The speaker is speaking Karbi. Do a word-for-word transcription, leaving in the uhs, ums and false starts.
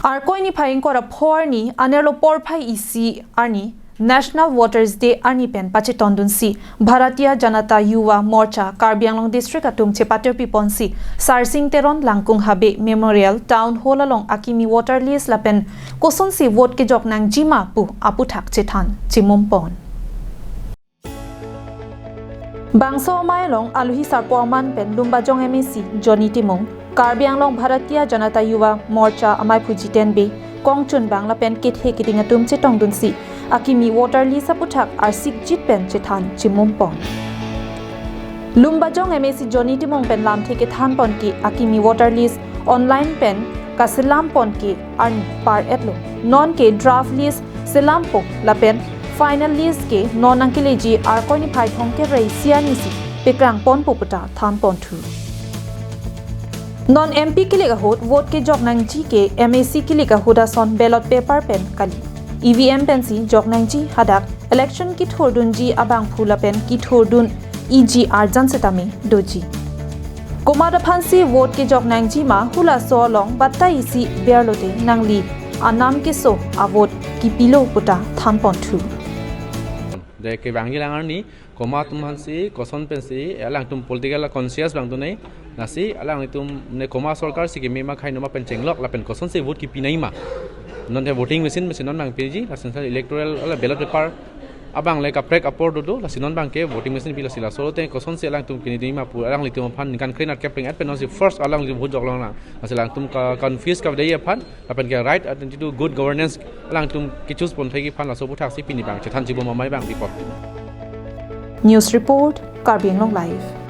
Arkoi niphai ingkoi ra pho arni anerlo porphai isi arni National Voters Day arni pen pachetondunsi Bharatiya Janata Yuva Morcha Karbi Anglong District atum chepatirpiponsi Sarsing Teron Langkung Habe Memorial Town Hall along akimi voter list lapen kosonsi vote kejok nangjima pu aputhak chethan chimumpon. Bangso amei along aluhi sarpo aman pen Lumbajong M A C Johnny Timung, Karbi Anglong Bharatiya Janata Yuva Morcha amaiphu Jiten Bey, kongchunbang lapen kethe keding atum chetongdunsi akimi voter list aputhak arsikjit pen chethan chimumpon. Lumbajong M A C Johnny Timung pen lamthe kethanpon ke akimi voter list online pen kaselampon ke arni par-etlo. Non ke draft list selampo lapen final list ke non nangkeleji Arkoi niphai thomkep ra isi arnisi pekrangponpo puta thanponthu. Non M P kilik ahut vote kejok nangji ke M A C kilik ahut ason ballot paper pen kali. E V M pensi jok nangji, hadak election kithurdunji abangphu lapen kithurdun iji arjan setame doji. Komat aphansi vote kejok nangjima hulaso along batai isi berlote nangli anam keso avote kipilo puta thanponthu. Dei kevangji lang arni komat atum aphansi koson pensi alangtum political conscious abang dunei, lasi alangtum ne komat sorkar si keme ma khei noma pen chenglok lapen kosonsi vote kipi nangjima. Non te voting machine machine non abang piji, lasi electoral ala ballot paper abang le kaprek apor dodo, lasi non abang ke voting machine pi, lasi laso te kosonsi alangtum kini dima pu alanglitum aphan ningkan kre-nerkep pleng-et pen nonsi first alanglitum vote joklong lang. Lasi alangtum ka confuse kave aphan lapen ke right identity to good governance alangtum ke-choose pon thekji aphan laso aputhak si pini abang chethan chibom amei abang report. News report, Karbi Anglong Live.